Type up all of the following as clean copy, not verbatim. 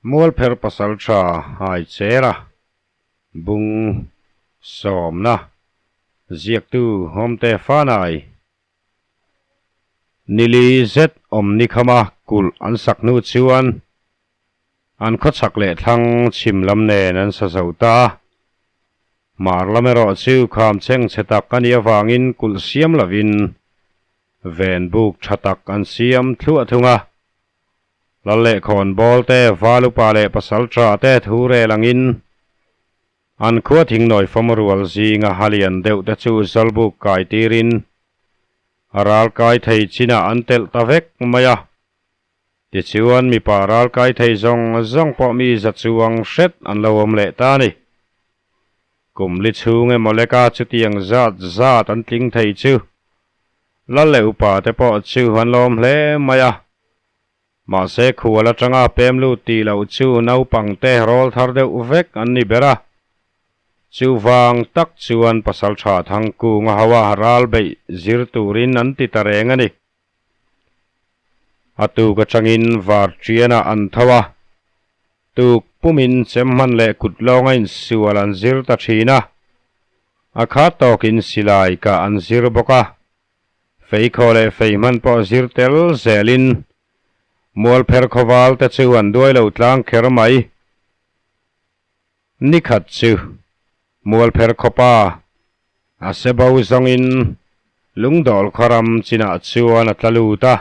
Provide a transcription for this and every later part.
Mualpher pasaltha Haichera bung sawmna ziaktu Hawmte Fanai Nili zet awm nikhama kulh an sak hnu chuan an khawchhak leh thlang chhim lam nen an sa zo ta a. Hmar lam erawh chu kham chheng chhe tak a nih avangin kulh siam lovin ven buk tha tak an siam thluah thung a. Lal leh khawnbawl te, val upa leh pasal tha te thu rel angin an khua thingnawi fam rual zinga ha lian deuh te chu zawlbuk kai tirin a ral kai thei chinah an telh ta vek mai a. Tichuan mipa ral kai thei zawng zawng pawh mi za chuang hret an lo awm leh ta a ni. Kum li chhung emaw leka chutiang zat zat an tling thei chu Lal leh upa te pawh chu an lawm hle mai a. Mahse khual atanga pem lut tih loh chu naupangte rawl thar deuh vek an ni ber a. Chuvang tak chuan pasaltha Thangkunga hoa ral beih zir turin an ti ta reng a ni. A tuk atangin Varṭianah an tho a, tuk pumin chem hman leh kut lawnga insual an zir ta thin a. A khat tawkin silai kah an zir bawk a. Feikhaw leh fei hman pawh zir tel zelin Mualpher khawval te chu an duai lo tlang kher mai. Nikhat chu Mualpher khawpa a se bo zawngin lungdawl khawram chinah chuan a tla lut a.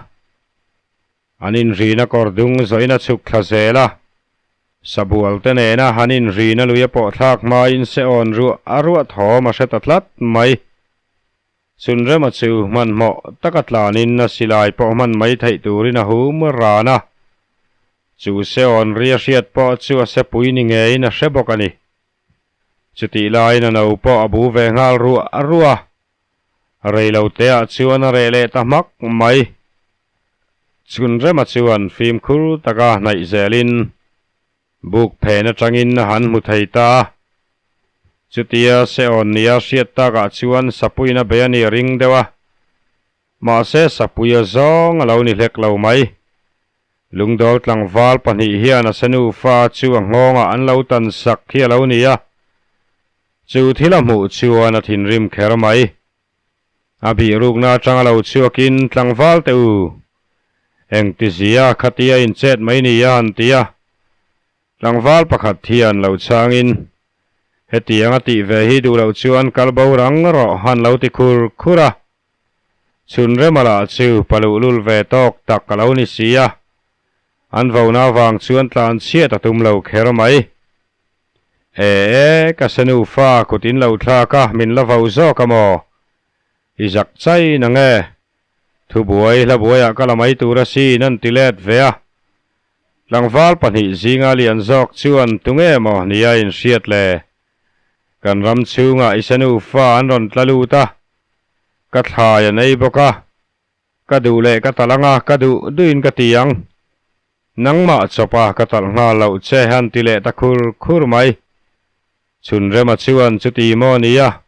An inrina kawr dung zawhin a chhuk thla zel a. Sabual te nena han inrina lui a pawh thlak hmain se awn ruah a ruah thawm a hre ta tlat mai. Chhunrema chu hmanhmawh taka tlanin a silai pawh hman mai theih turin a hum ran a. Chu seawn ri a hriat pawh chu a sepui ni ngeiin a hre bawk a ni. Chutih laiin a no pawh a bu ve nghal ruah ruah a. Reiloteah chuan a reh leh ta hmak mai. Chhunrema chuan fimkhur taka hnaih zelin Buk phen atangin a han hmu thei ta a. Chutia Seon nia hriat takah chuan Sapuiin a bei a ni a ring deuh a. Mahse Sapui a zawng a lo ni hlek lo mai. Lungdawl tlangval pahnih hian a senu fa chu a nghawngah an lo tan sak hi a lo ni a. Chu thil a hmuh chuan a thinrim kher mai. A bihrukna atanga lo chhuakin tlangval teh u, engtizia khatia inchet mai ni a han ti a. Tlangval pakhat hian lo chhangin, Hetiang a tih ve hi duh loh chuan kal bo rang rawh han lo ti khur khur a. Chhunrema lah chu paluhlul ve tawk tak a lo ni si a, an vona avang chuan tlanchhiat a tum lo kher mai. E e, ka se nufa kut in lo thlak a, min la vo zawk a maw? I zak chai na nge? Thubuai hla buaiah ka la mai tur asin an ti let ve a. Tlangval pahnih zinga lian zawk chuan tunge maw nia in hriat le? Kan ram chhungah i se nufa an rawn tla lut a, ka thlai an ei bawk a, Ka duh leh ka talh anga ka duh duhin ka ti ang. Nangmah chawpa ka talh nghal loh che han ti leh ta khur khur mai. Chhunrema chuan chuti maw nia,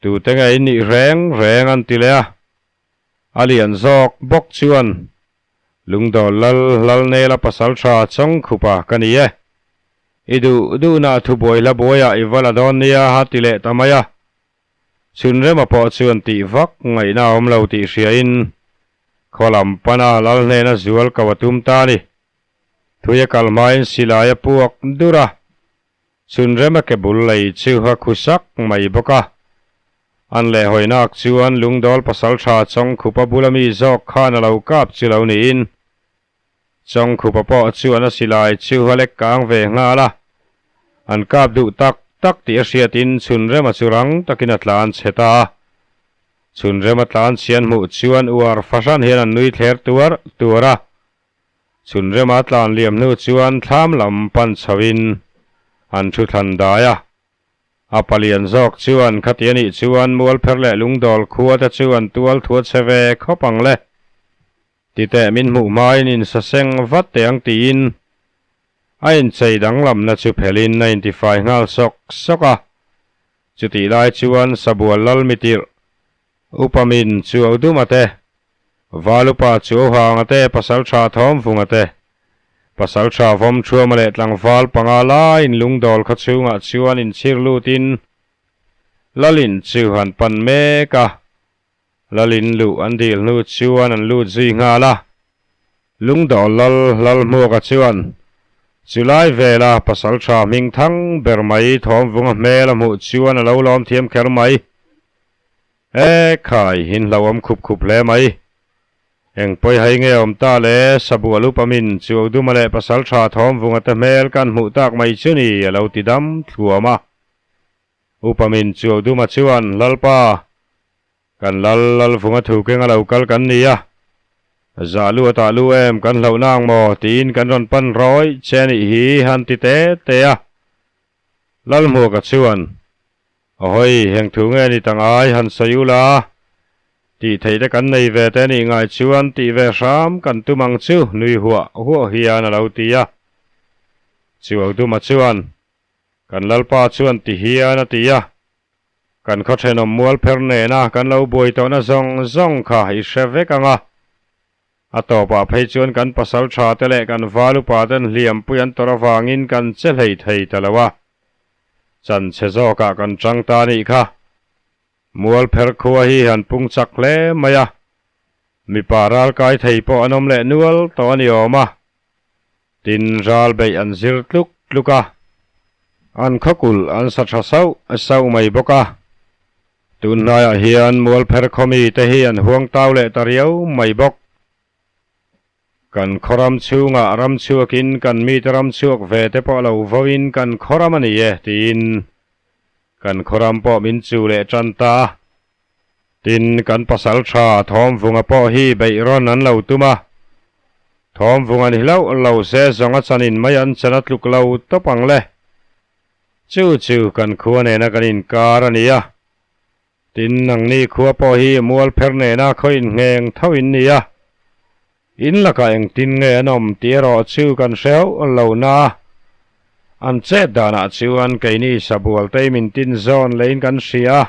tute nge in nih reng reng an ti leh a. A lian zawk bawk chuan Lungdawl lal lal nela pasal tha chawngkhupa ka ni e. I duh duhna thubuai hla buaiah i va la dawn nia a ti leh ta mai a. Chhunrema pawh chuan tih vak ngaihna a awm lo tih hriain khaw lam pana lal hnena zual ko a tum ta a ni. Thui a kal hmain silai a puak dur a, Chhunrema ke bul lei chu a khu sak mai bawk a. An lehhawinak chuan lungdawl pasaltha Chawngkhupa bula mi zawk khan a lo kap chu lo niin Chawngkhupa pawh chuan a silai chu a lek kang ve nghal a, an kap duh tak tak tih a hriatin Chhunrema chu rang takin a tlan chhe ta a. Chhunrema tlan chhian hmuh chuan uar fahran hian an nui thler tuar tuar a. Chhunrema tlan liam hnu chuan thlam lam pan chhoin an thu thlan dai a. A palian zawk chuan khati anih chuan Mualpher leh Lungdawl khua te chu an tual thua che ve khawp ang le. Titeh min hmuh hmain insaseng vat teh ang tiin a inchei danglamna chu phelhin a intifai nghal sawk sawk a. Chutih lai chuan Sabual lal mitirh Upa min chu Auduma te, Valupa chu Auhanga te, Pasaltha Thawmvunga te, Pasalṭha Vawmṭhuama leh tlangval panga laiin lungdawl khaw chhungah chuan inchhir lutin Lalin chu an pan mek a. Lalin luh an dil hnu chuan an lut zui nghal a. Lungdawl lal Lalhmuaka chuan chulai vela pasalṭha hming thang ber mai Thawmvunga hmel a hmuh chuan a lo lawm thiam kher mai. E khai, inhlauhawm khup khup hle mai. Eng pawi hai nge awm ta le, Sabu a lup amin Chuauduma leh Pasaltha Thawmvunga te hmel kan hmuh tak mai chu ni a lo ti dam thluam a. Upamin Chuauduma chuan, Lalpa, kan lal Lalvunga thu keng a lo kal kan ni a, zah lu a tah lu em kan hlauh nang maw tiin kan rawn pan rawih che a nih hi han ti te te a. Lalhmuaka chuan, Ahawi, heng thu nge ni ta ngai han sawi ula, tih theih te kan nei ve te nih ngai chuan tih ve hram kan tum ang chu nui huah huah hian a lo ti a. Chuauduma chuan, Kan Lalpa chuan ti hian a ti a, kan khaw thenawm mual pher nena kan lo buai tawhna zawng zawng kha i hre vek ang a. A tawpah phei chuan kan pasal tha te leh kan val upa ten hliampui an tawrh avangin kan che hlei thei ta lo a. Chan chhe zawkah kan chang ta nih kha. Mual pher khua hi han pung chak hle mai a. Mipa ral kai thei pawh an awm leh nual tawh a ni awm a. Tin ral beih an zir tluk tluk a. An khawkulh an sa tha sauh sauh mai bawk a. Tun hnaiah hian Mualpher khawmi te hi an huang tau leh ta riau mai bawk. Kan khaw ram chhungah ram chhuakin kan mite ram chhuak ve te pawh lo voin kan khaw ram a ni e tiin kan khaw ram pawh min chu leh tan ta. Tin, kan pasal tha Thawmvunga pawh hi beih rawn an lo tum a. Thawmvunga ni hlauh lo se zawng a chanin mai an chan a tluk lo tawp ang le. Chu chu kan khua nena kan inkar a ni a. Tin, nangni khua pawh hi mual pher nena khaw inngeng tho in ni a. In lakah engtin nge an awm tih erawh chu kan hre hauh lo na. An chet danah chuan keini sabual te min tin zawn leiin kan hria a.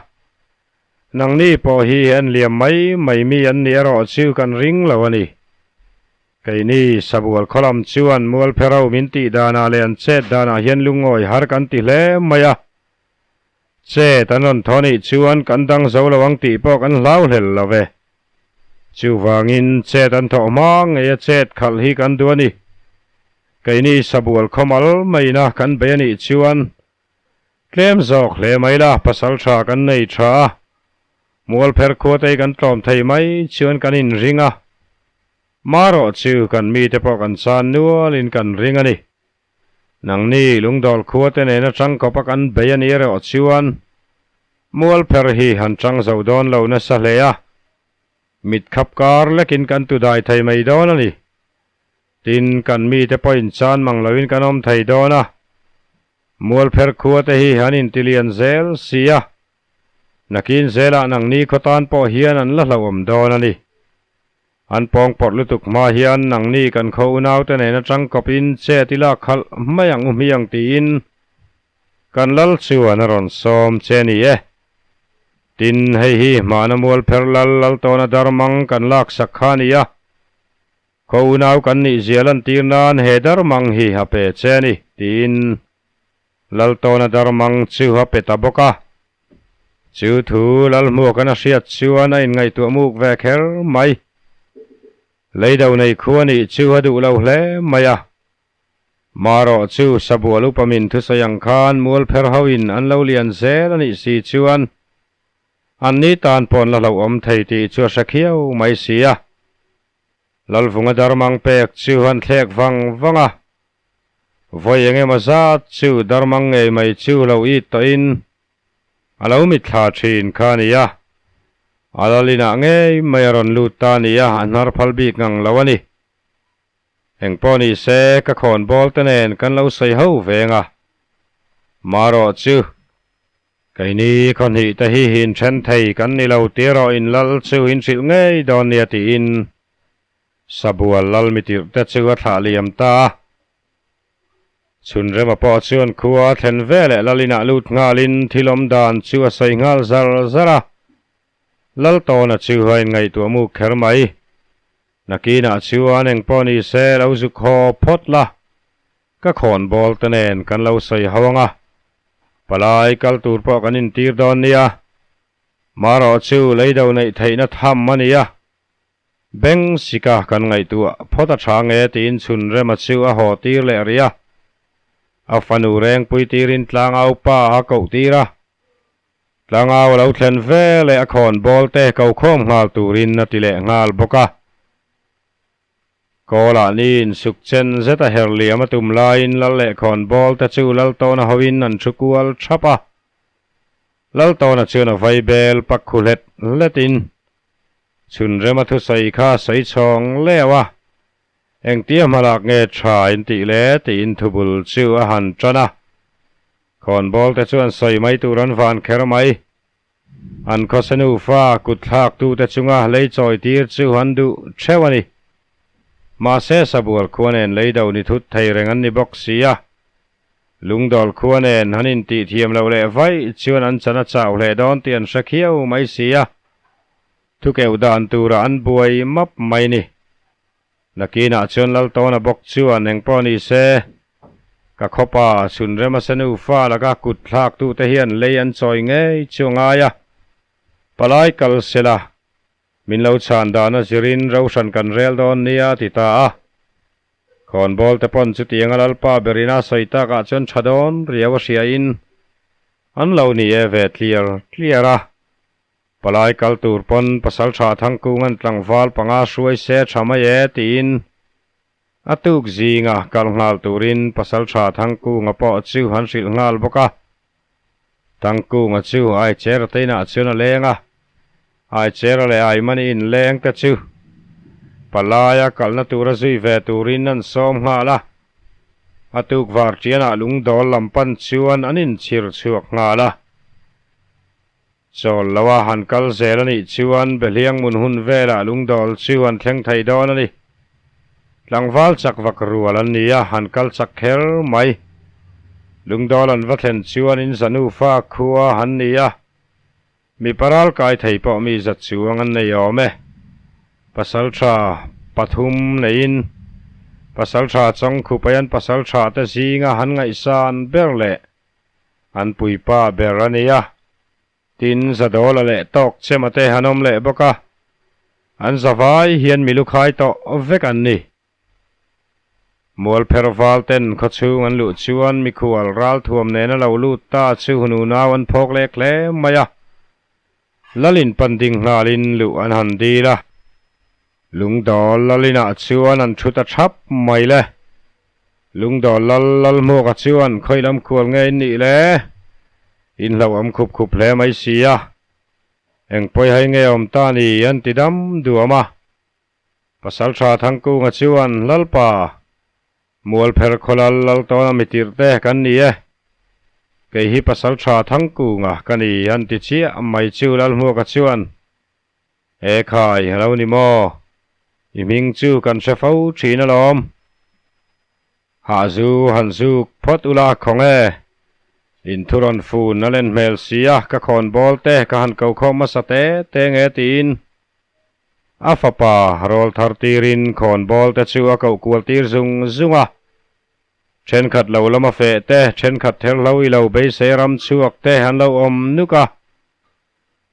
Nangni pawh hi en liam mai mai mi an nih erawh chu kan ring lo a ni. Keini Sabual khaw lam chuan Mualphero min tih danah leh an chet danah hian lungawi har kan ti hle mai a. Chet an rawn thaw nih chuan kan dang zo lo ang tih pawh kan hlau hlel lo ve. Chuvangin chet an thawh hma ngeia chet khalh hi kan duh a ni. Keini Sabual khaw mal maina kan bei a nih chuan Tlem zawk hle mai la, pasal tha kan nei tha a, Mualpher khuatei kan tlawm thei mai chuan kan inring a, marawh chu kan mite pawh kan chan nualin kan ring a ni. Nangni lungdawl khuate nena tangkawpa kan bei a ni erawh chuan Mualpher hi han tang zo dawn lo nasa hle a, mit khap kar lekin kan tudai thei mai dawn a ni. Tin, kan mite pawh inchan mang loin kan awm thei dawn a, Mualpher khua te hi an intilian zel si a, nakin zelah nangni khaw tan pawh hian an la hlauhawm dawn a ni. An pawngpawrh lutuk hma hian nangni kan khaw unaute nen atang kawpin chet i lak khalh mai ang u hmiang tiin kan lal chuan a rawn sawm che ni e. Tin, hei hi hmana Mualpher lal Laltawna darmang kan laksak kha a ni a. Khaw unau kan nih zia lantir nan he darmang hi a pe che a ni, tiin Laltawna darmang chu a pe ta bawk a. Chu thu Lalhmuaka'n a hriat chuan a inngaihtuah muk ve kher mai. Leido nei khu a nih chu a duh lo hle mai a. Marawh chu Sabual upa min thusawi ang khan Mualpher hoin an lo lian zel a nih si chuan anni tan pawn la hlauhawm thei tih chu a hre khiau mai si a. Lalvunga darmang pek chu an thlek vang vang a, vawi eng emaw zat chu darmang ngei mai chu lo it tawhin a lo mitthla thin kha a ni a, a lalinah ngei mai a rawn lut ta a ni a, a hnar phal bik ngang lo a ni. Engpawh ni se ka khawnbawl te nen kan lo sawi ho veng a, marawh chu Keini khawhnih te hi inthen thei kan ni lo tih erawh in lal chu in hrilh ngei dawn nia tiin Sabual lal mitirh te chu a thlah liam ta a. Chhunrema pawh chuan khua a thlen veleh lal inah lut nghalin thil awm dan chu a sawi nghal zar zar a. Laltawna chu a inngaihtuah muk kher mai. Nakinah chuan engpawh ni se lo zuk haw phawt la. Ka khawnbawl te nen kan lo sawi ho ang a, palai kal tur pawh kan intir dawn nia. Marawh chu leido neih theihna tham a ni a, beng sika kan ngaihtuah phawt a tha nge tiin Chhunrema chu a haw tir leh rih a. A fanu rengpui tirin tlangau pa a koh tir a. Tlangau a lo thlen ve leh a khawnbawl te ko khawm nghal turin a ti leh nghal bawk a. Kawlah niin suk chen zet a her liam a tum laiin lal leh khawnbawl te chu Laltawna hoin an thu kual thap a. Laltawna chuan a vai bel pak khu hlet hletin Chhunrema thusawi kha sawi chhawng leu a, engtia hmalak nge tha in tih le tiin thubul chu a han tan a. Khawnbawl te chuan sawi mai tur an van kher mai. An khawsa nufa kut thlaktute chunga lei chawi tir chu an duh theuh a ni. Mahse Sabual khua nen lei do ni thut thei reng an ni bawk si a. Lungdawl khua nen an intih thiam loh leh vaih chuan an chan a chau hleh dawn tih an hre khiau mai si a. Thukeuh dan turah an buai map mai ni. Nakinah chuan Laltawna bawk chuan engpawh ni se, ka khawpa Chhunrema senu fa laka kut thlaktute hian lei an chawi ngei chu a ngai a, palai kal sela, min lo chhan dana zirin rohran kan rel dawn nia ti ta a. Khawnbawl te pawn chutianga Lalpa berina sawi takah chuan tha dawn riau a hriain an lo ni e ve tliar tliar a. Palai kal tur pawn pasaltha Thangkunga'n tlangval panga hruai se tha mai e tiin a tuk zinga kal nghal turin pasaltha Thangkunga pawh chu an hrilh nghal bawk a. Thangkunga chu Aichera te inah chuan a leng a, Aichera leh Aimani inleng te chu palaia kalna tura zui ve turin an sawm nghal a. A tuk varṭianah lungdawl lam pan chuan an inchhir chhuak nghal a. Chawl lo a han kal zel a nih chuan Behliang mun hun velah lungdawl chu an thleng thei dawn a ni. Tlangval chak vak rual an ni a, han kal chak kher mai. Lungdawl an va thlen chuan in za nufa khua han ni a, mipa ral kai thei pawh mi za chuang an nei awm e. Pasal tha pathum neiin pasal tha chawngkhupai an pasal tha te zinga han ngaihsan ber leh An puipa ber a ni a, tin Zadawla leh tawk chema te han awm leh bawk a, an zavai hian milu khai tawh vek an ni. Mualpher val ten khawchhung an luh chuan mikhual ralthuam nena lo lut ta chu nunau an phawk lek hle mai a, Lalin pan ding nghalin luh an han dil a, Lungdawl Lalinah chuan an thu ta thap mai le. Lungdawl Lal Lalhmuaka chuan khawi lam khual nge in nih le? In hlauhawm khup khup hle mai si a, eng pawi hai nge awm ta ni an ti dam duam a. Pasaltha Thangkunga chuan Lalpa, Mualpher khawlal lal tawna mi tirh te kan ni e. Kei hi pasal tha Thangkunga ka ni an ti chiah mai chu Lalhmuaka chuan, E khai, a lo ni maw? I hming chu kan hre fo thin alawm. Hahzu han zuk phawt ula khawng e. In thu rawn fun a len hmel si a, ka khawn bawl te ka han ko khawm hmasa te te nge tiin A fapa rawl thar tirin khawnbawl te chu a koh kual tir zung zung a. Thenkhat lo lama feh te, thenkhat therhlo i lo beisei ram chhuak te an lo awm nuk a.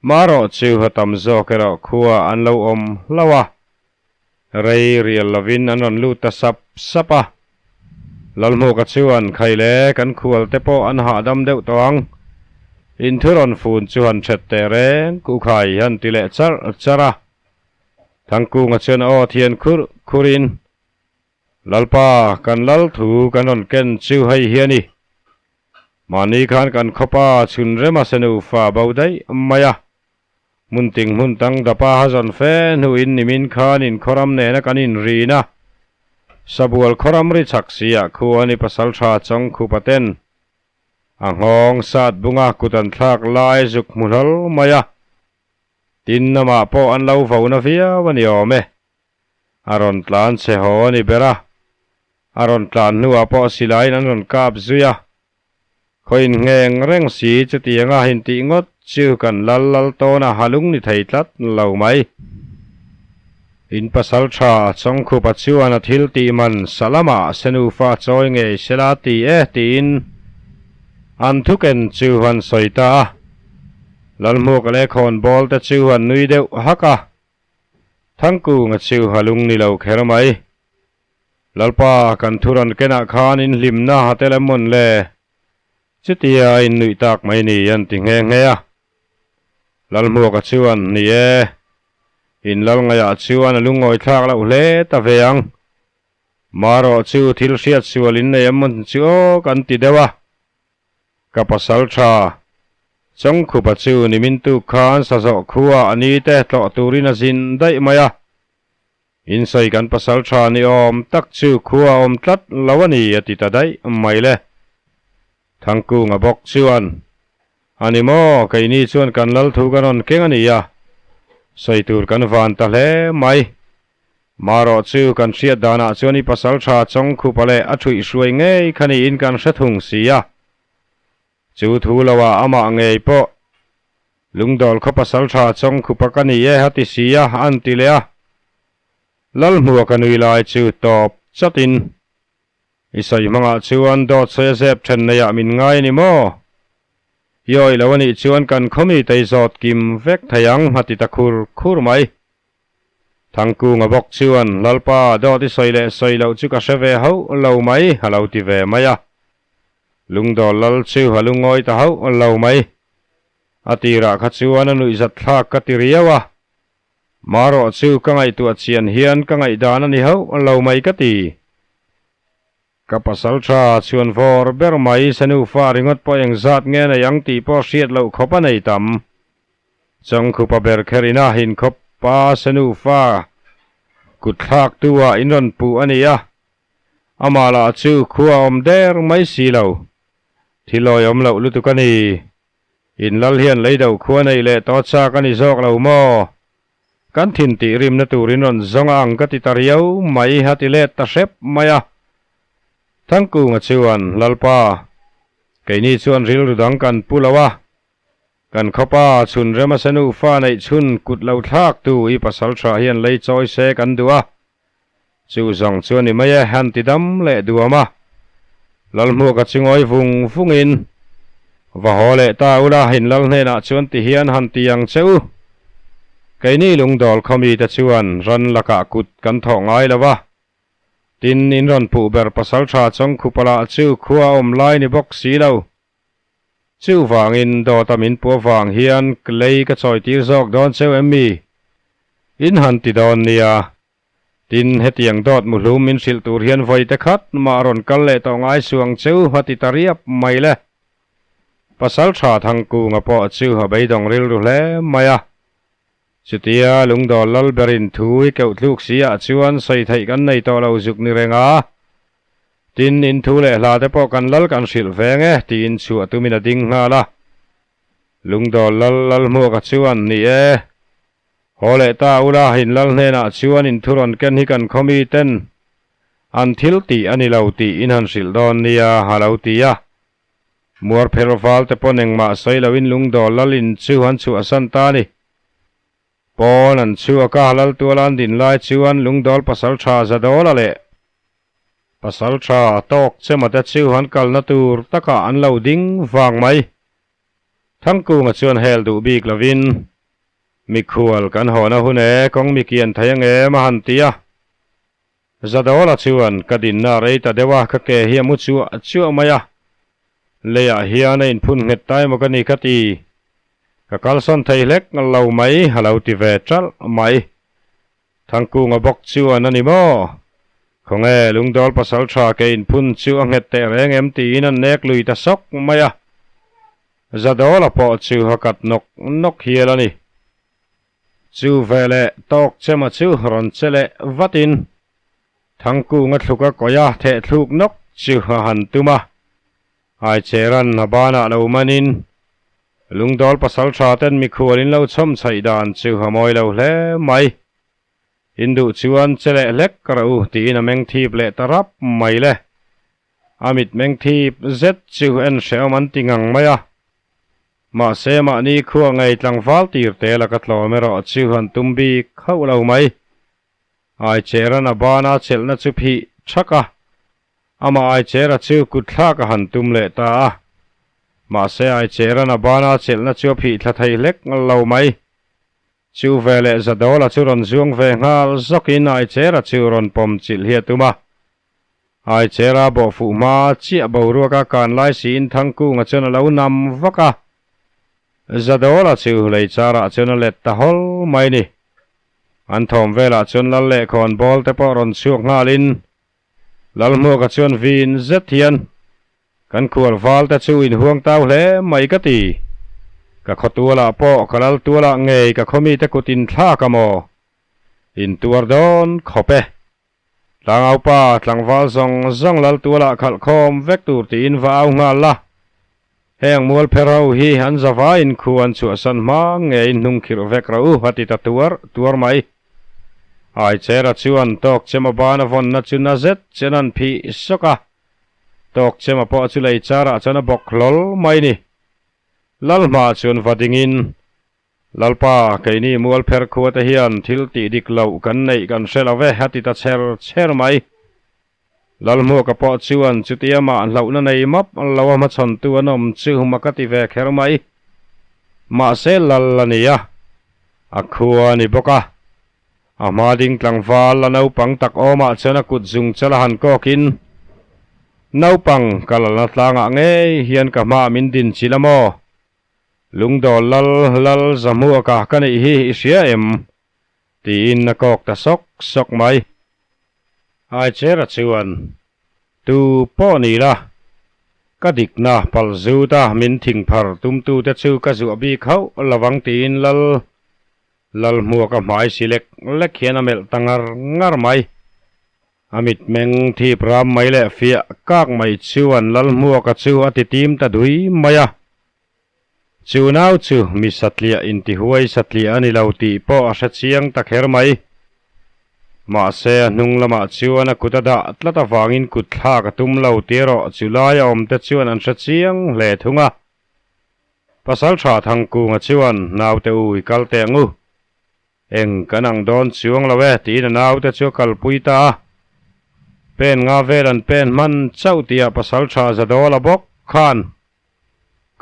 Marawh chu a tam zawk erawh khua an lo awm hlauh a. Rei rial lovin an rawn lut ta sap sap a. Lalhmuka chuan khai le kan khual te pawh an hahdam deuh tawh ang. In thu rawn fun chu han ṭhet teh reng ku khai han ti leh charh charh a. Thangkunga chuan a aw thian khur khurin, Lalpa, kan lal thu kan rawn ken chu hei hi a ni. Mahni khan kan khawpa chhun rema senu fa bo daih mai a. Hmun ting hmun tang dapa ha zawn fe hnuin nimin khan in khawram nena kan inrin a, Sabual khawram ri chhak siah khuan i pasaltha chawng khupa ten a nghawng sat bunga kut an thlak lai zuk hmu hlawl mai a, tin amah pawh an lo vo na viau a ni awm e. A rawn tlan chhe haw a ni ber a, a rawn tlan hnuah pawh silaiin an rawn kap zui a, Khawiin ngheng reng si chutianga intih ngawt chu kan lal lal tawn a halung ni thei tlat lo mai. In pasalṭha Chawngkhupa chuan a thil tih man sa lamah Senufa chawi ngei sela ti e tiin an thuken chu an sawi ta a. Lalhmuaka leh khawnbawl te chu an nui deuh hak a. Thangkunga chu a lung ni lo kher mai. Lalpa, kan thu rawn kenah khan in hlimna a tel em mawn le? Chutia a innuih tak mai ni an ti nghe nghe a. Lalhmuaka chuan, Ni e, in lal ngaihah chuan a lungawi thlak loh hle ta ve ang. Marawh chu thil hriat sual in nei em mawn chu aw kan ti deuh a. Ka pasal tha. Chawngkhupa chu nimin tuk khan sazawh khua a ni te tlawh turin a zin daih mai a. In sawi kan pasal tha ni awm tak chu khua a awm tlat lo a ni a ti ta daih mai le. Thangkunga bawk chuan, A ni maw, keini chuan kan lal thu kan rawn keng a ni a, sawi tur kan van ta hle mai. Marawh chu kan hriat danah chuan i pasal tha Chawngkhupa leh a thuih hruai ngei kha niin kan hre thung si a. Chu thu loah amah ngei pawh Lungdawl khaw pasal tha Chawngkhupa ka ni e a ti si a, an ti leh a. Lalhmua ka nui lai chu tawp chatin I sawi hmangah chuan dawt sawi a zep then neiah min ngai a ni maw? I awih lo a nih chuan kan khawmi tei zawt kim vek thei ang a ti ta khur khur mai. Thangkunga bawk chuan, Lalpa, dawt i sawi leh sawi loh chu ka hre ve hauh lo mai, a lo ti ve mai a. Lungdawl lal chu a lungawi ta hauh lo mai. A tirah kha chuan a nuihzat thlak ka ti riau a. Marawh chu ka ngaihtuah chian hian ka ngaihdan a ni hauh lo mai ka ti. Ka pasal tha chhuan vawr ber mai Sanufa ringawt pawh engzat nge nei ang tih pawh hriat loh khawp a nei tam. Chawngkhupa ber kher ina inkhawp pa Sanufa kut thlak tu ah in rawn puh a ni a, amah lah chu khua awm der mai si lo. Thil awihawm loh lutuk a ni. In lal hian lei do khua nei leh tawh chak a ni zawk lo maw? Kan thin tih rimna turin rawn zawng a ang ka ti ta riau mai a ti let ta hrep mai a. Thangkunga chuan, Lalpa, keini chuan rilru dang kan pu lo a, kan khawpa chhun rema se nufa neih chhun kut lo thlak tu i pasal tha hian lei chawi se kan duh a, chu zawng chu a ni mai e, han ti dam leh duam a. Lalhmuaka chu ngawi vung vungin, Va haw leh ta ula, in lal hnenah chuan ti hian han ti ang che u. Keini lungdawl khawmite chuan ran lakah kut kan thawh ngai lo va. Tin, in rawn puh ber pasaltha Chawngkhupa lah chu khua a awm lai ni bawk si lo. Chuvangin dawta min puh avang hian lei ka chawitir zawk dawn cheu em mi? In han ti dawn nia. Tin, hetiang dawt muhlum min hrilh tur hian vawi te khat mah rawn kal leh tawh ngai suang cheu a ti ta riap mai le. Pasal tha Thangkunga pawh chu a beidawng rilru hle mai a. Chutia lungdawl lal berin thu i keuh tluk si ah chuan sawi theih kan nei tawh lo zuk ni reng a. Tin, in thu leh hla te pawh kan lal kan hrilh veng e tiin chhuah tumin a ding nghal a. Lungdawl lal Lalhmuaka chuan, Ni e. Haw leh ta ula, in lal hnenah chuan in thu rawn ken hi kan khaw mi ten an thil tih a ni lo tih in han hrilh dawn nia, a lo ti a. Muar pher val te pawn engmah sawi loin lungdawl lal in chu an chhuahsan ta a ni. Pawn an chhuak a, lal tuala an din lai chuan lungdawl pasal tha Zadawla leh pasal tha tawk chemate chu an kalna tur takah an lo ding vang mai. Thangkunga chuan hel duh bik lovin, Mikhual kan hawna hun e, kawng mi kian thei ang em a han ti a. Zadawla chuan, Ka dinna rei ta deuh a, ka ke hi a mu chuah chuah mai a. Leiah hian a inphun nghet ta emaw ka ni ka ti. Ka kalsawn thei hlek lo mai, a lo ti ve ṭalh mai. Thangkunga bawk chuan a ni maw? Khawnge, lungdawl pasal tha ke inphun chu a nghet teh reng em tiin an nek lui ta sawk mai a. Zadawla pawh chu a kat nawk nawk hial a ni. Chu veleh tawk chema chu rawn che leh vatin Thangkunga thluka kawia theh thluk nawk chu a han tum a. Aicheran a banah lo manin lungdawl pasal tha ten mikhual in lo chhawm chhaih dan chu a mawi lo hle mai. In duh chuan che leh hlek ka rah u tiin a meng thip leh ta rap mai le. A mit meng thip zet chu en hrehawm an ti ngang mai a. Mahse mahni khua ngei tlangval tir te laka tlawm erawh chu an tum bik hauh lo mai. Aicheran a bana chelhna chu phih thak a, amah Aichera chu kut thlak a han tum leh ta a. Mahse Aicheran a bana chelhna chu a phih thla thei hlek lo mai. Chu veleh Zadawla chu rawn zuang ve nghal zawkin Aichera chu rawn pawm chilh hi a tum a. Aichera bawh fuh hma chiah boruaka kan lai siin Thangkunga chuan a lo nam vak a. Zadawla chu lei charah chuan a let ta hawl mai ni. An thawm velah chuan lal leh khawn bawl te pawh rawn chhuak nghalin Lalhmuaka chuan vin zet hian kan khual val te chu inhuang tau hle mai ka ti. Ka khaw tualah pawh ka lal tualah ngei ka khaw mite kut inthlak a maw? Intuar dawn khawp e. Tlangaupa, tlangval zawng zawng lal tualah khalh khawm vek tur tiin va au nghal la. Heng mualpher ho hi an zavaiin khu an chhuahsan hma ngeiin hnung khirh vek rawh u a ti ta tuar tuar mai. Aichera chuan tawk chema ban a vawnna chu na zet chen an phih sawk a, tawk chema pawh chu lei charah chuan a bawk hlawl mai ni. Lalhma chuan va dingin, Lalpa, keini mualpher khua te hian thil tih dik loh kan neih kan hre lo ve a ti ta chher chher mai. Lalhmuaka pawh chuan chutia mah hlauhna nei map lo a hmachhawntu an awm chu mak a ti ve kher mai. Mahse lal a ni a, a khua a ni bawk a. A hma ding tlangval la naupang tak awmah chuan a kut zung chal a han kawkin, Naupang, ka lalna tlangah ngei hian ka hmaah min din chilh a maw? Lungdawl lal lal Zahmuaka ka neih hi i hria em? Tiin a kawk ta sawk sawk mai. Aichera chuan, Tu pawh ni la, ka dikna pal zuta min thing phar tumtute chu ka zuah bik hauh lovang tiin lal Lalhmuaka hmai si lek lek hian a melh ta ngar ngar mai. A mitmeng thip ram mai leh fiah kak mai chuan Lalhmuaka chu a ti tim ta dui mai a. Chu nau chu mi satliah intihuai satliah a ni lo tih pawh a hre chiang ta kher mai. Mahse a hnung lamah chuan a kut a dah tlat avangin kut thlak a tum lo tih erawh chu laia awmte chuan an hre chiang hle thung a. Pasaltha Thangkunga chuan naute u i kal teh ang u. Eng kan ang dawn chuang lo e tiin a naute chu a kalpui ta a. Pen nga vel an pen hman chauh tihah pasaltha Zadawla bawk khan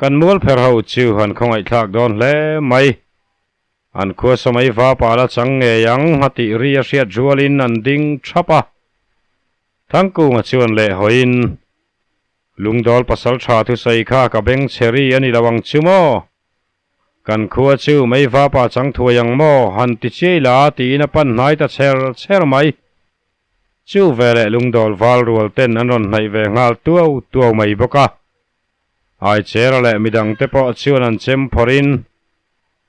Kan mual pher ho chu han khawngaihthlak dawn hle mai. An khua samai va pala chang ngei ang a tih ri a hriat rualin an ding thap a. Thangkunga chuan leh hawiin, Lungdawl pasal tha thusawi kha ka beng chhe ri a ni lo ang chu maw? Kan khua chu mei vapa chang thuai ang maw? han ti chiai la tiin a pan hnai ta chher chher mai. Chu veleh lungdawl val rual ten an rawn hnaih ve nghal tuau tuau mai bawk a. Aichera leh midang te pawh chuan an chem phawrhin,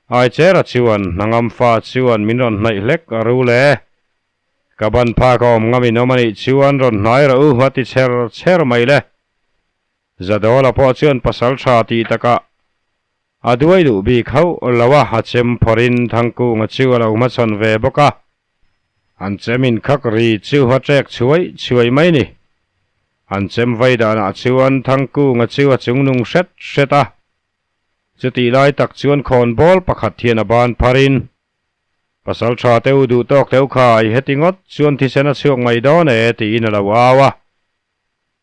Aichera chuan hnangam fa chuan min rawn hnaih hlek a ru le. Ka ban phak a awm ngam in awm a nih chuan rawn hnai rawh u a ti chher chher mai le. Zadawla pawh chuan pasal tha tih takah a duai duh bik hauh lo a, a chem phawrhin Thangkunga chu a lo hmachhawn ve bawk a. An chem inkhak ri chu a ṭek chhuai chhuai mai ni. An chem vai danah chuan Thangkunga chu a chungnung hret hret a. Chutih lai tak chuan khawnbawl pakhat hian a ban pharin, Pasal tha teu duh tawk teu khai, heti ngawt chuan thisen a chhuak mai dawn e, tiin a lo au a.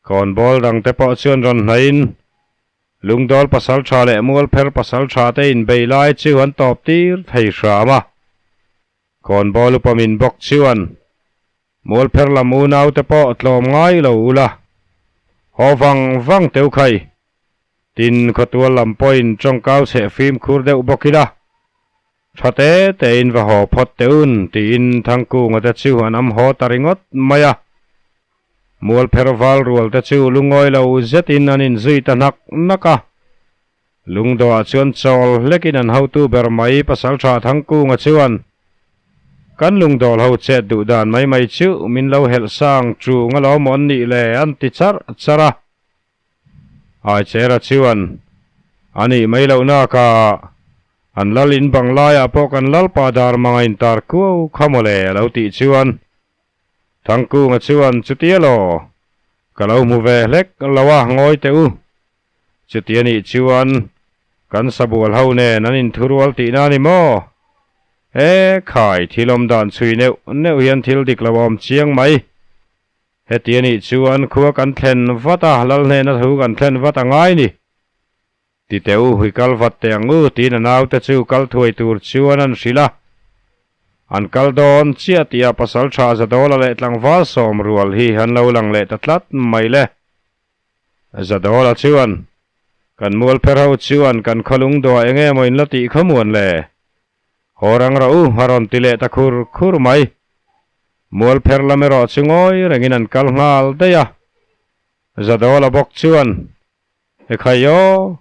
Khawnbawl dangte pawh chuan rawn hnaihin Lungdawl pasal tha leh Mualpher pasal tha te inbei lai chu an tawp tir thei hram a. Khawnbawl upa min bawk chuan Mualpher lam unaute pawh tlawm ngai lo ula, haw vang vang teu khai. Tin, khawtual lam pawhin tawngkau chheh fimkhur deuh bawk ila, tha te tein va haw phawt teh un tiin Thangkunga te chu an am haw ta ringawt mai a. Mualpher val rual te chu lungawi lo zetin an inzui ta hnak hnak a. Lungdawhah chuan chawl hlekin an hotu ber mai Pasaltha Thangkunga chuan, Kan lungdawl ho chet duh dan mai mai chu min lo helh sang chung alawm awn nih le an ti charh charh a. Aichera chuan, A nih mai loh naka an lal in bang laiah pawh kan lalpa dar manga intar kuau kha mawle a lo tih chuan Thangkunga chuan, Chutia law, ka lo hmu ve hlek lo a, ngawi teh u. Chuti a nih chuan kan sabual ho nen an inthurual tihna a ni maw? E khai, thil awm dan chhui neuh neuh hian thil dik lo a awm chiang mai. Heti a nih chuan khua kan thlen vat a, lal hnena thu kan thlen vat a ngai ni. Ti teh u, i kal vat teh ang u, tiin a naute chu kal thuai tur chuan an hrilh a. An kal dawn chiah tih a pasal tha Zadawla leh tlangval sawm rual hi an lo lang leh ta tlat mai le. Zadawla chuan, Kan mual pher ho chuan kan khawlung dawh eng emaw in la tih kha muan le? Haw rang rawh u, a rawn ti leh ta khur khur mai. Mual pher lam erawh chu ngawi rengin an kal nghal daih a. Zadawla bawk chuan, Ekhai aw,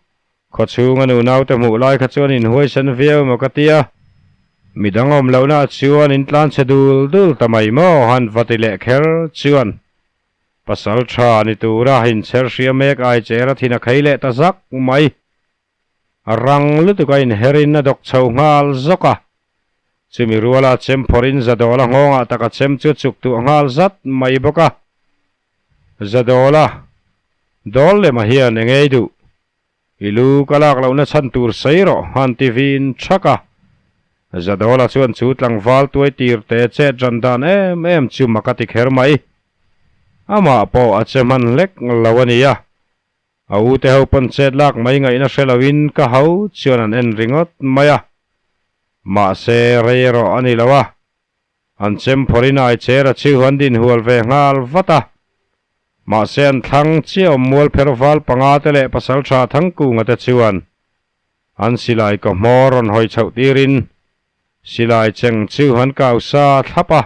khawchhunga nunaute hmuh lai kha chuan inhuaisen viau emaw ka ti a, midang awm lohna ah chuan in tlanchhe dul dul ta mai maw han va ti leh kher chuan pasal tha ni tura inchher hria mek ai cher a thin a khei leh ta zak mai. A rang lutuk a inherin a dawk chho nghal zawk a, chumi ruala chem phawrhin Zadawla nghawngah tak a chem chu chuk tuah nghal zat mai bawk a. Zadawla, Dawl lema hian eng ei duh? I lu ka lak lohna chhan tur sawi rawh, han ti vin thak a. Zadawla chuan chu tlangval tuai tir te chet ran dan em em chu mak a ti kher mai. Amah pawh a che hman hlek lo a nia. A u te ho pawn chet lak mai ngaihna hre loin ka ho chuan an en ringawt mai a. Mahse, rei erawh a ni lo a. An chem phawrhin ai cher a chiu an din hual ve nghal vat a. Mahse an thlang chiah awm mual pher val panga te leh pasal tha Thangkunga te chuan an silai kaw hmawr rawn hawi chhoh tirin silai cheng chu an kau sa thlap a.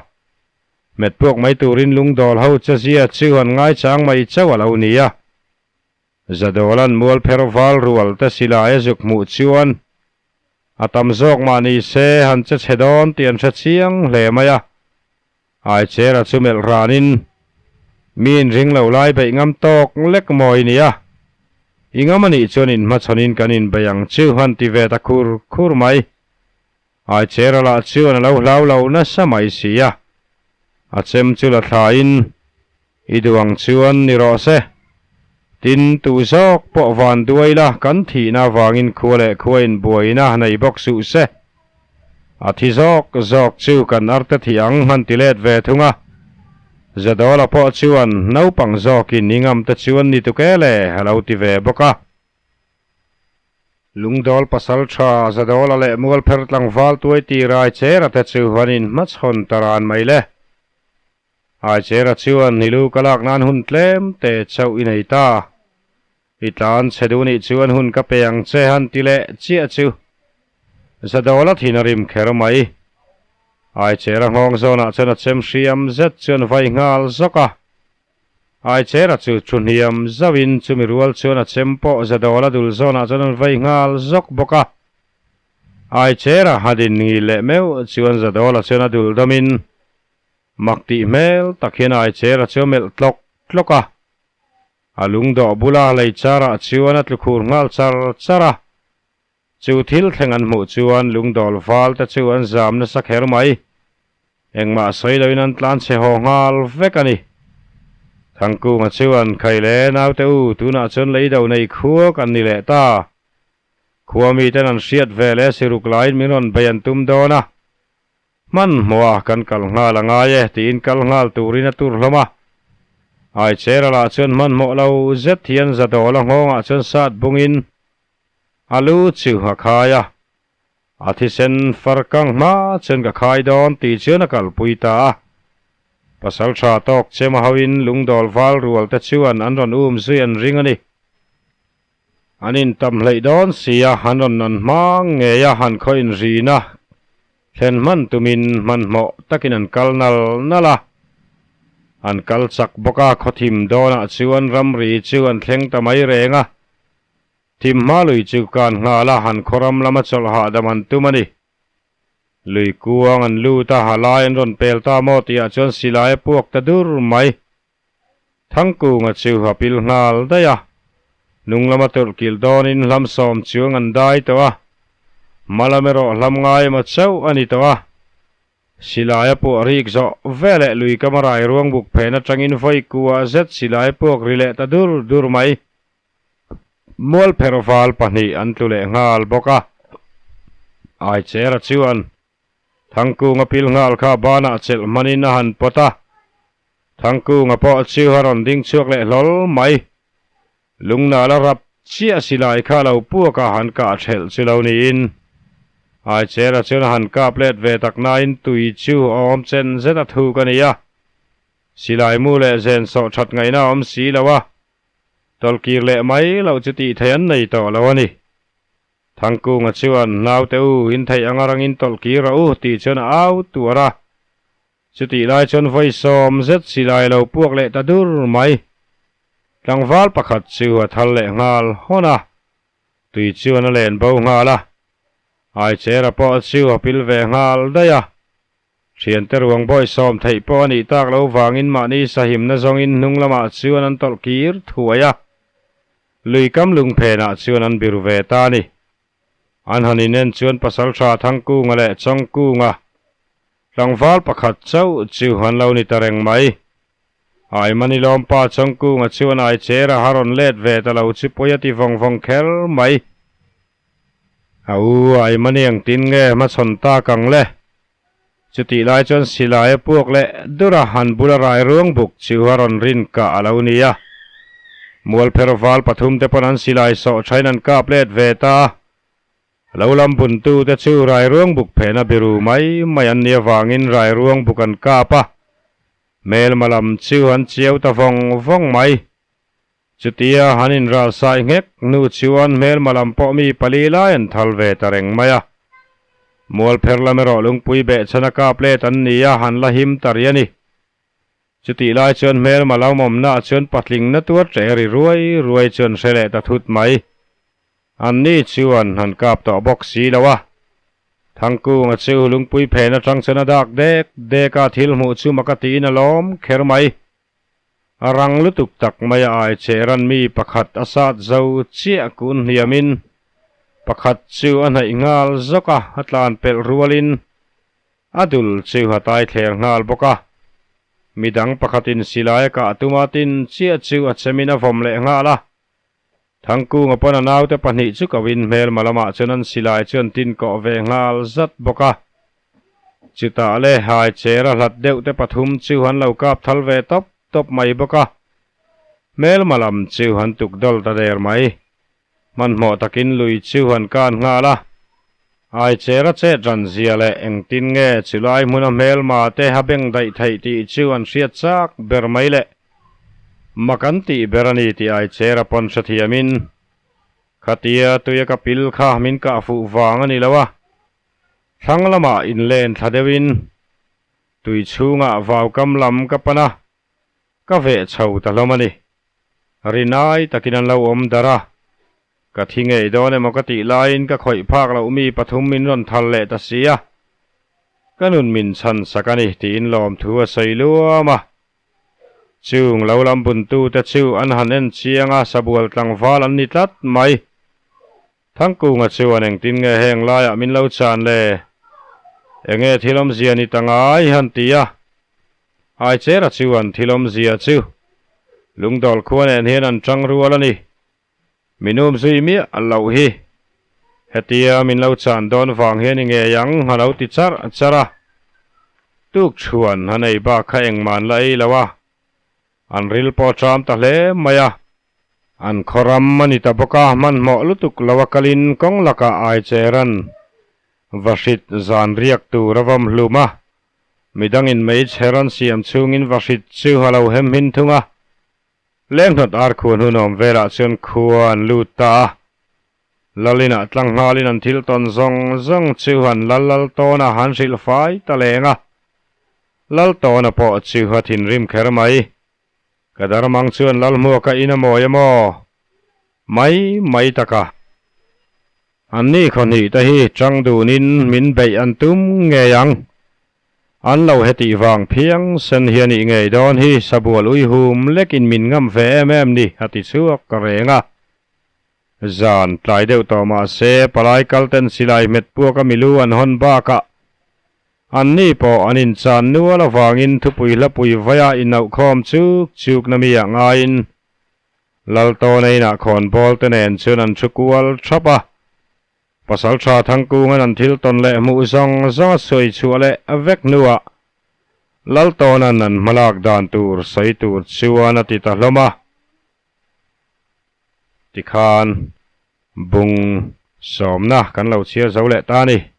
Hmet puak mai turin lungdawl ho che zia chu an ngaichang mai chauh a lo ni a. Zadawla'n mual pher val rual te silai a zuk hmuh chuan a tam zawk mah ni se han che chhe dawn tih an hre chiang hle mai a. Aichera chu melh ranin mi inring lo lai beih ngam tawk lek mawi nia. I ngam a nih chuan inhmachhawnin kan inbei ang chu han ti ve ta khur khur mai. Aichera lah chuan a lo hlau lo nasa mai si a, a chem chu la thlain I duh ang chuan ni rawh se. Tin, tu zawk pawh van duai la, kan thihna avangin khua leh khua inbuaina nei bawk suh se. A thi zawk zawk chu kan arte thih ang han ti let ve thung a. Zadawla pawh chuan naupang zawkin i ngam te chuan ni tuk e le a lo ti ve bawk a. Lungdawl pasal tha Zadawla leh Mualpher tlangval tuai ti rai chera te chu an inhmachhawn ta ran mai le. Aichera chuan i lu ka lak nan hun tlem te chauh i nei ta. I tlan chhe duh nih chuan hun ka pe ang che han ti leh chiah chu Zadawla thin a rim kher mai. Aichera nghawng zawnah chuan a chem hriam zet chuan vai nghal zawk a. Aichera chu thu hniam zauhin chumi rual chuan a chem pawh Zadawla dul zawnah chuan an vai nghal zawk bawk a. Aichera a din ngil leh meuh chuan Zadawla chuan a dul dawmin Mak tih hmel tak hian ai cher a chu a melh tlawk tlawk a, a lungdawh bula lei charah chuan a tlu khur nghal char char a. Chu thil thleng an hmuh chuan lungdawl val te chu an zam nasa kher mai. Engmah sawi loin an tlan chhe haw nghal vek a ni. Thangkunga chuan, Khai le, naute u, tunah chuan leido nei khuak an ni leh ta. Khua miten an hriat ve leh siruk laiin min rawn bei an tum dawn a. Hmanhmawha kan kal nghal a ngai e tiin kal nghal turin a tur hlawm a. Aichera lah chuan hmanhmawh lo zet hian Zadawla nghawngah chuan sat bungin a lu chu a khai a. A thisen far kang hma chuan ka khai dawn tih chuan a kalpui ta a. Pasal tha tawk chema hoin lungdawl val rual te chuan an rawn um zui an ring a ni. An intam hleih dawn si a, an rawn nan hma ngei a, an khaw inrina thlen hman tumin hmanhmawh takin an kal nal nal a. An kal chak bawk a, khaw thim dawnah chuan ramri chu an thleng ta mai reng a. Thim hma lui chu kan nghal a, an khaw ram lama chawlh hahdam an tum a ni. Lui kuang an lut a, a lai an rawn pel ta maw tihah chuan silai a puak ta dur mai. Thangkunga chu a pil nghal daih a, hnung lama tawlh kilh dawnin hlam sawm chuang an dai tawh a, hma lam erawh hlam ngai emaw chauh a ni tawh a. Silai a puah rik zawh veleh lui kama rai ruang buk phen atangin vawi kuah zet silai a puak ri leh ta dur dur mai. Mual pherh val pahnih an tlu leh nghal bawk a, Aichera chuan. Thangkunga pil nghal kha banah chelh hmanin a han pawt a. Thangkunga pawh chu a rawn ding chhuak leh hlawl mai. Lungnal a rap chiah silai kha lo puak a han kah thelh chu lo niin. Aichera chuan a han kap let ve tak nain tui chu a awm chen zet a thuk a ni a. Silai mu leh zen sawh that ngaihna a awm si lo a. Tawlhkir leh mai loh chu tih theih an nei tawh lo a ni. Thangkunga chuan, Naute u, in theih anga rangin tawlhkir rawh u, tih chuan a au tuar a. Chutih lai chuan vawi sawm zet silai lo puak leh ta dur mai. Tlangval pakhat chu a thal leh nghal hawn a, tui chuan a len bo nghal a. Aichera pawh chu a pil ve nghal daih a. Thiante ruang bawi sawm theih pawh a nih tak lo vangin mahni sahimna zawngin hnung lamah chuan an tawlh kir thuai a. Lui kam lung phenah chuan an biru ve ta a ni. An han inen chuan Pasaltha Thangkunga leh Chawngkunga tlangval pakhat chauh chu an lo ni ta reng mai. Aimani lawmpa Chawngkunga chuan Aichera a rawn let ve ta lo chu pawi a ti vawng vawng kher mai. A u Aimani engtin nge hmachhawn tak ang le? Chutih lai chuan silai a puak leh dur a, han bula rai ruang buk chu a rawn rin kah a lo ni a. Mualpher val pathum te pawn an silai sawh thain an kap let ve ta a. Lo lam buntu te chu rai ruang buk phehna biru mai mai an nih avangin rai ruang buk an kap a. Hmelma lam chu an chiau ta vawng vawng mai. Chutia han inral sai nghek hnu chuan hmelma lam pawh mi pali lai an thal ve ta reng mai a. Mualpher lam erawh lungpui behchhan a kap let an ni a, han la him ta rih a ni. Chutih lai chuan hmelma lamawmna ah chuan patling na tuar ṭeh ri ruai ruai chuan hre leh ta thut mai. Anni chuan han kap tawh bawk si lo a. Thangkunga chu lungpui phen aṭang chuan a dak dek dek a, thil hmuh chu mak a tiin a lawm kher mai. A rang lutuk tak mai a ai che ran mi pakhat a sat zo chiah kun hniamin pakhat chu a hnaih nghal zawk a, a tlan pelh rualin a dul chu a tai thler nghal bawk a. Midang pakhatin silai a kah tuma tin chiah chu a chemin a vawm leh nghal a. Thangkunga pawn a naute pahnih chu ko in hmelma lamah chuan an silai chu an tin kawh ve nghal zat bawk a. Chutah le hai cher a hlat deuh te pathum chu an lo kap thal ve tawp tawp mai bawk a. Hmelma lam chu an tuk dawl ta der mai. Hmanhmawh takin lui chu an kan nghal a. Ai cher a chet ran zia leh engtin nge chulai hmuna hmelma te a beng daih theih tih chu an hriat chak ber mai le. Mak an tih ber a ni tih Aichera pawn hrethiamin, Khatia tuia ka pil kha min kah fuh vang a ni lo a, thlang lamah inlen thla deuhin tui chhungah vaukam lam ka pan a, ka veh chho ta hlawm a ni. Rinai takin an lo awm darh a, ka thi ngei dawn emaw ka tih laiin ka khawih phak loh mi pathum min rawn thal leh ta si a, ka nun min chhan sak a ni tiin lawmthu a sawi luam a. Chung lo lam buntute chu an han en chiang a, sabual tlangval an ni tlat mai. Thangkunga chuan engtin nge heng laiah min lo chan le? Enge thil awmzia ni ta ngai? han ti a. Aichera chuan thil awmzia chu Lungdawl khua nen hian an tang rual a ni. Min um zui miah loh hi. Hetia min lo chan dawn vang hian i ngei ang a lo ti charh charh a. Tuk chhuan a nei bak kha engmah an la ei lo a. An ril pawh a ṭam ta hle mai a. An khaw ram a ni ta bawk a, hmanhmawh lutuk lo a kalin kawng lakah Aicheran vahrit zan riak tur a vawm hlum a. Midangin meichher an siam chhungin vahrit chu a lo hem hin thung a. Lenghnawt ar khuan hun awm velah chuan khua an lut ta a. Lalinah tlangnghalin an thil tawn zawng zawng chu an lal lal tawn a, an hrilh fai ta leng a. Lal tawna pawh chu a thinrim kher mai. Ka darmang chuan lal hmuaka in a mawi emaw? Mai mai tak a. Anni khawhnih te hi chang dunin min beih an tum ngei ang. An lo hetih vang phiang sen hian ih ngei dawn hi sabual uihum lekin min ngam ve em em ni a ti chhuak ka reng a. Zan tlai deuh tawh mah se palai kal ten silai hmet puaka milu an hawn bakah anni pawh an inchan nual avangin thupui hlapui vaia inauhkhawm chuk chuk na mi ah ngaiin Laltawna inah khawnbawl te nen chuan an thu kual thap a. Pasalṭha Thangkunga'n an thil tawn leh hmuh zawng zawng a sawi chhuah leh vek hnuah Laltawna'n an hmalak dan tur sawi tur chuan a ti ta hlawm a. Tikhan bung sawmna kan lo chhiar zo leh ta a ni.